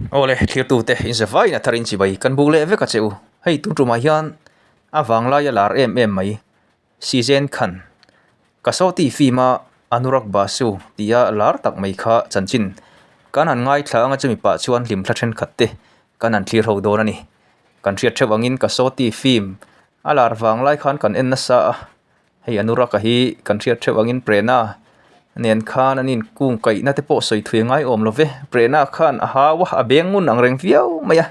Awle thirtute inzavain a tharin chibai kan buk leh vek a che u. Hei tun tumah hian a vanglaia lar em em mai Sizen Khan Kasawti film a Anurag Basu tia lar tak mai kha chanchin kan han ngaithla anga chumi pah chuan hlimthla thenkhat te kan han thlir ho dawn a ni. Kan hriat theuh angin Kasawti film a lar vanglai khan kan en nasa a. Hei Anurag-a hi kan hriat theuh angin Prerna nen khan an inkung kaihna te pawh sawi thui a ngai awm lo ve. Prerna khan a hau a, a beng ngun ang reng viau mai a.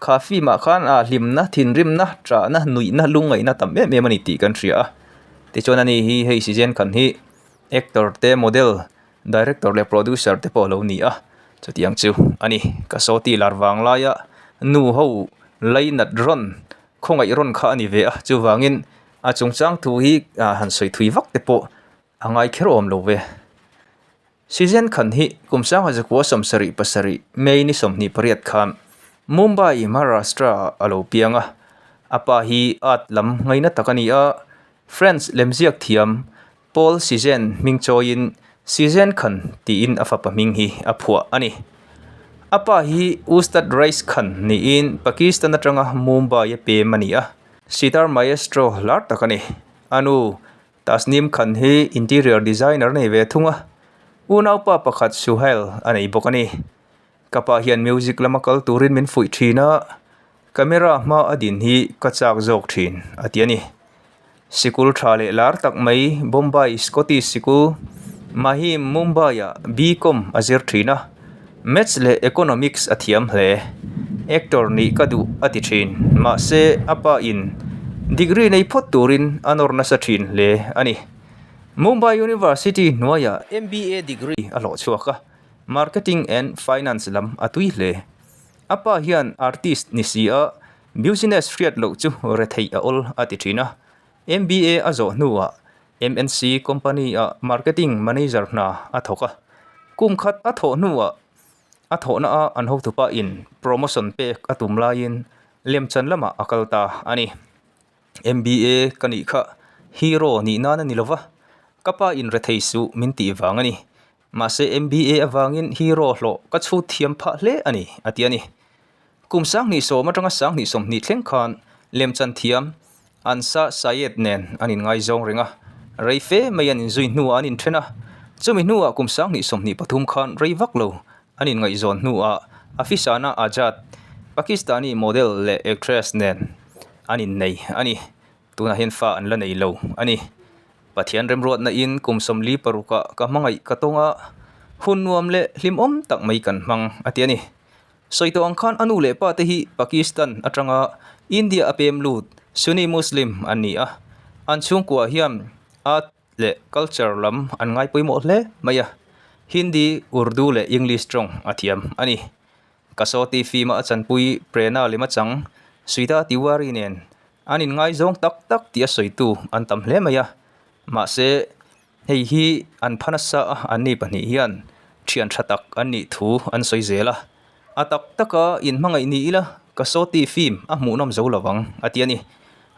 Kha film ah khan a hlimna, thinrimna, ṭahna, nuihna, lungngaihna tam em em a ni tih kan hria a. Tichuan ani hi hei Sizen Khan hi actor te, model, director leh producer te pawh a lo ni a. Chutiang chu a ni. Kasawti lar vang laia nu ho lainat rawn khawngaih rawn kha a ni ve a. Chuvangin A chungchang thu hi han sawi thui vak te pawh a ngai kher awm lo ve. Season khan hi kum 1977 May ni 28 khan Mumbai, Maharashtra ah a lo piang a. A pa hi art lam ngaina tak a ni a, French lemziak thiam Paul Cézanne hming chawiin Cézanne Khan tiin a fapa hming hi a phuah a ni. A pa hi Ustad Rais Khan niin Pakistan atanga Mumbai a pem a ni a. Sitar maestro lar tak a ni. A nu, Tasneem Khan hi interior designer a nei ve thung a, unaupa pakhat Suhail a nei bawk a ni. Ka pa hian music lama kal turin min fuih thin a, camera hma a din hi ka chak zawk thin, a ti a ni. Sikul tha leh lar tak mai Bombay Scottish Sikul, Mahim, Mumbai-ah B.Com a zir thin a. Maths leh Economics a thiam hle. Actor nih ka duh a ti thin. Mahse, a pa in degree nei phawt turin a nawr nasa thin hle a ni. Mumbai University hnuaiah MBA degree a hlawh chhuak a, Marketing and Finance lam a tui hle. A pa hian artist ni si a, business hriat loh chu retheih a awl a ti thin a. MBA a zawh hnuah MNC company ah marketing manager hna a thawk a, kum khat a thawh hnuah a thawhna a an hotupa in promotion pek a tum laiin lemchan lamah a kal ta a ni. MBA ka nih kha hero nih nan a ni lova, ka pa in rethei suh min tih vang a ni. Mahse MBA avangin hero hlawh ka chhut thiam phah hle a ni, a ti a ni. Kum 2010 atanga 2020 thleng khan lemchan thiam Ansa Syed nen an inngaizawng reng a, rei fe mai an inzui hnuah an inthen a. Chumi hnuah kum 2023 khan rei vak lo an inngaihzawn hnuah Afisana Azad, Pakistani model leh actress nen an innei a ni. Tunah hian fa an la nei lo a ni. Pathian remruatna in kum 46 ah ka hmangaih ka tawng a, hun nuam leh hlimawm tak mai kan hmang a ti a ni. Sawi tawh ang khan a nu leh pa te hi Pakistan atanga India a pem lut Sunni Muslim an ni a, an chhungkua hian art leh culture lam an ngai pawimawh hle mai a, Hindi, Urdu leh English tawng a thiam a ni. Kasawti film-a a chanpui Prerna lem a chang Sweta Tiwari nen an inngaizawng tak tak tih a sawitu an tam hle mai a, mahse Hei hi an pha nasa a, anni pahnih hian thian tha tak an nih thu an sawi zel a. A tak taka inhmangaih ni ila Kasawti film a hmuhnawm zo lo vang a ti a ni.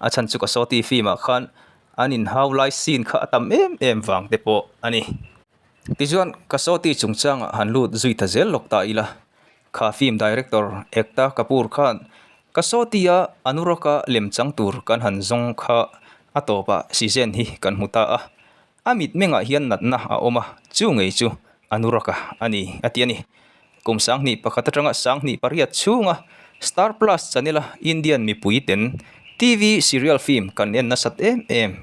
A chhan chu Kasawti film ah khan an inhau lai scene kha a tam em em vang te pawh a ni. Tichuan Kasawti chungchangah han lut zui ta zel lawk ta ila, kha film director Ekta Kapoor khan Kasawti-a Anurag-a lemchang tur kan han zawng kha a tawpah season hi kan hmu ta a, a mitmengah hian natna a awm a, chu ngei chu Anurag-a a ni a ti a ni. Kum 2001 atanga 2008 chhunga Star Plus channel-a Indian mipui ten TV serial film kan en nasat em em.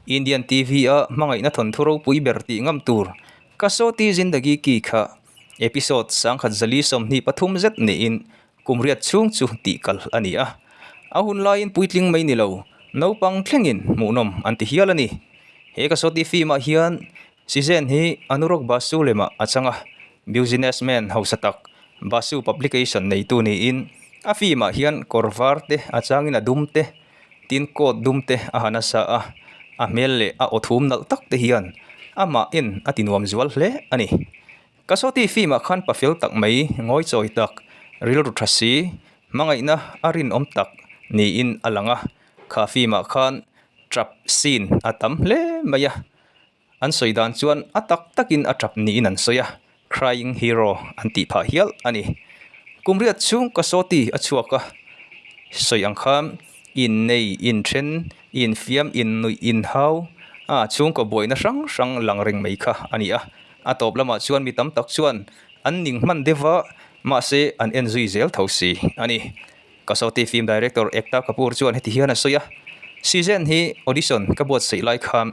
Indian TV-a hmangaihna thawnthu ropui ber tih ngam tur Kasawti Zindagi Ki kha episode 1023 zet niin Kum riat chhung chu tih kal a ni a, a hun laiin puitling mai ni lo, naupang thlengin hmuhnawm an ti hial a ni. He Kasawti film-ah hian Sizen hi Anurag Basu lemah a chang a, businessman hausa tak, Basu Publication neitu niin a film-ah hian kawr var te, a changin a dum te, tin coat dum te a ha nasa a, a hmel leh a aw thum nalh tak te hian amah en a tinuam zual hle a ni. Kasawti film-ah khan pa fel tak mai, ngawi chawi tak, rilru tha si, hmangaihna a rinawm tak niin a lang a. Kha film-ah khan trap scene a tam hle mai a, an sawi dan chuan a tak takin a trap niin an sawi a, crying hero an tih phah hial a ni. Kum riat chhung Kasawti a chhuak a, sawi ang khan innei, inthen, infiam, innuih, inhau a chhungkaw buaina hrang hrang lang reng mai kha a ni a. A tawp lamah chuan mi tam tak chuan an ning hman deuh va, mahse an en zui zel tho si a ni. Kasawti film director Ekta Kapoor chuan heti hian a sawi a, Season hi audition ka buatsaih lai khan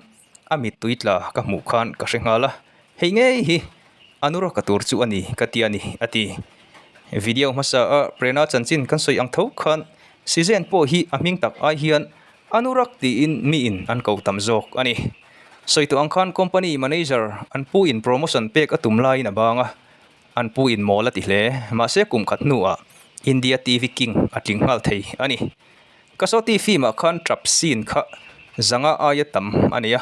a mittui tla ka hmuh khan ka hre nghal a, hei ngei hi Anurag ka tur chu a ni ka ti a ni, a ti. Video hmasa a Prerna chanchin kan sawi ang tho khan Season pawh hi a hming tak ai hian Anurag tiin miin an ko tam zawk a ni. Sawi tawh ang khan company manager an pu in promotion pek a tum laiin a bang a, an pu in mawl a ti hle. Mahse kum khat hnuah India TV King a tling nghal thei a ni. Kasawti film ah khan trap scene kha zanga aia tam a nei a,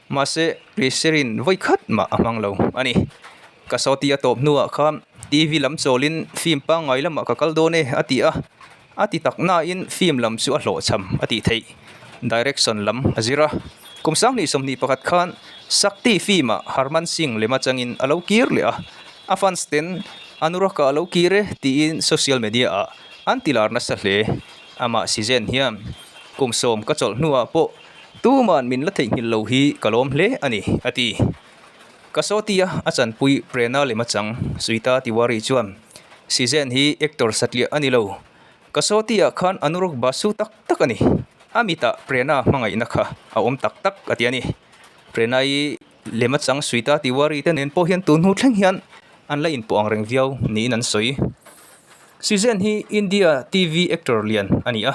mahse Glycerin vawi khat mah a hmang lo a ni. Kasawti a tawp hnuah khan TV lam chawlin film pangngai lamah ka kal dawn e a ti a, a ti tak nain film lam chu a hlawhchham a tih theih. Direction lam a zir a, kum 2021 khan Shakti film ah Harman Singh lem atangin a lo kir leh a, a fans ten Anurag-a a lo kir e tiin social media ah An ti lar nasa hle. Amah Sizen hian kum sawm ka chawlh hnuah pawh tuman min la theihnghilh lo hi ka lawm hle a ni, a ti. Ka sawtia a chanpui Prerna lem a chang, Suita Tiwari chuan Sizen hi actor satliah a ni lo. Ka sawtia khan Anurag Basu tak tak a ni. A mitah Prerna hmangaihna kha a awm tak tak a ti a ni. Prerna-i lem a chang Suita Tiwari te nen pawh hian tun hnu thleng hian an la inpawh ang reng viau niin an sawi. Season hi India TV actor lian a ni a,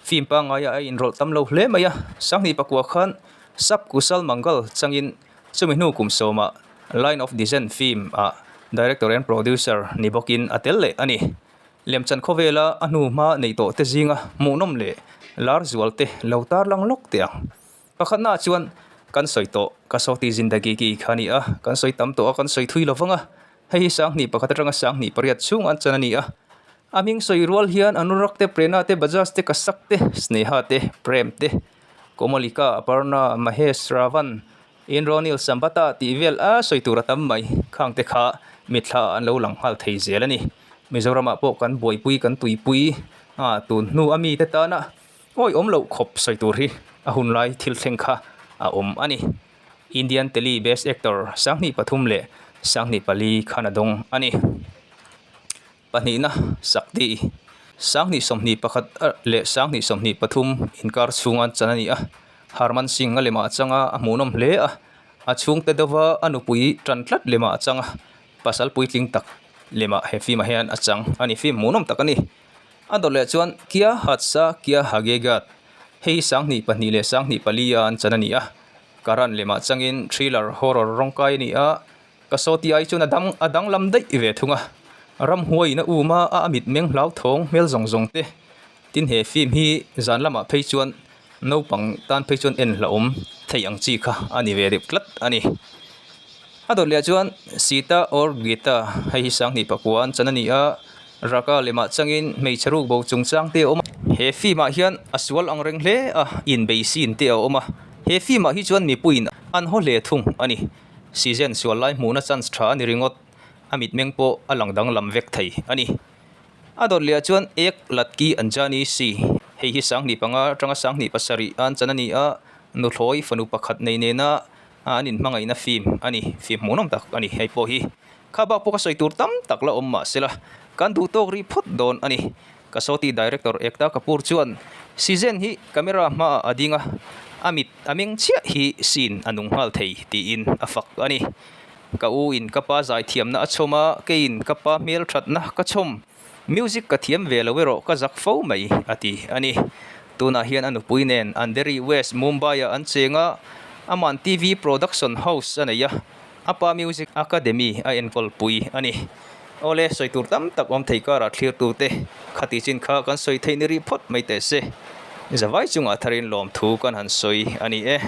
film pangngaia a inrawlh tam lo hle mai a, Sanghnih pakua khan Sab Kusal Mangal changin chumi hnu kum sawmah Line of Descent film ah director and producer ni bawkin a tel leh a ni. Lemchan khawvela a hnu hma neih tawh te zinga hmuhnawm leh lar zual te lo tarlang lawk teh ang. Pakhatnaah chuan kan sawi tawh Kasawti Zindagi Ki kha a ni a, kan sawi tam tawh a, kan sawi thui lo vang a. Hei hi 2001 atanga 2008 chhung an chan a ni a. A hming sawi rual hian Anurag te, Prerna te, Bajaj te, Kasak te, Sneha te, Prem te, Komalika, Aparna, Mahesh, Ravan, Indronil, Sambata tih vel a sawi tur a tam mai. Khang te kha mitthla ah an lo lang nghal thei zel a ni. Mizoramah pawh kan buaipui kan tuipui a, tun hnu a mite tana Awi awm loh khawp sawi tur hi a hun lai thil thleng kha a awm a ni. Indian Tele Best Actor 2003 leh 2004 khan a dawng a ni. Pahnihna Sakti 2021 leh 2023 inkar chhunga chan a ni a. Harman Singh a lemah a chang a, a hmuhnawm hle a. A chhungte deuha a nupui tan tlat lemah a chang a, pasal puitling tak lemah he film ah hian a chang a ni. Film hmuhnawm tak a ni. A dawt leh chuan Kya Hadsa Kya Hagegat hei hi 2002 leh 2004 a an chan a ni a, Karan lemah changin thriller horror rawngkai a ni a, Kasawti ai chuan a dang a danglam daih ve thung a, ramhuaiin a um a, a mitmeng hlauthawng hmel zawng zawng te. Tin he film hi zan lamah phei chuan naupang tan phei chuan en hlauhawm thei ang chi kha a ni ve deuh tlat a ni. A dawt leh chuan Sita or Gita hei hi 2009 an chan a ni a, Raka lemah changin hmeichhe ruk bo chungchang te a awm a. He film ah hian a sual ang reng hle a, inbei scene te a awm a. He film ah hi chuan mipuiin an haw hle thung a ni. Season sual lai hmuhna chance tha a ni ringawt, a mitmeng pawh a lang danglam vek thei a ni. A dawt leh ah chuan Ek Ladki Anjani Si, hei hi 2005 atanga 2007 a an chan a ni a, nuthlawi fanu pakhat nei nena an inhmangaihna film a ni, film hmuhnawm tak a ni hei pawh hi. Kha bak pawh ka sawi tur tam tak la awm mah sela, kan duh tawk rih phawt dawn a ni. Kasawti director Ekta Kapoor chuan Season hi camera hmaah a ding a, a mit a meng chiah hi scene a nung nghal thei tiin a fak a ni. Ka u in ka pa zaithiamna a chhawm a, keiin ka pa hmelthatna ka chhawm. Music ka thiam ve lo erawh ka zak fo mai, a ti a ni. Tunah hian a nupui nen Andheri West, Mumbai-ah an cheng a, aman TV production house a nei a, a pa music academy a enkawl pui a ni. Awle, sawi tur tam tak awm thei karah thlirtute khati chin kha kan sawi theih ni rih phawt mai teh se. Zavai chungah tharin lawmthu kan han sawi a ni e.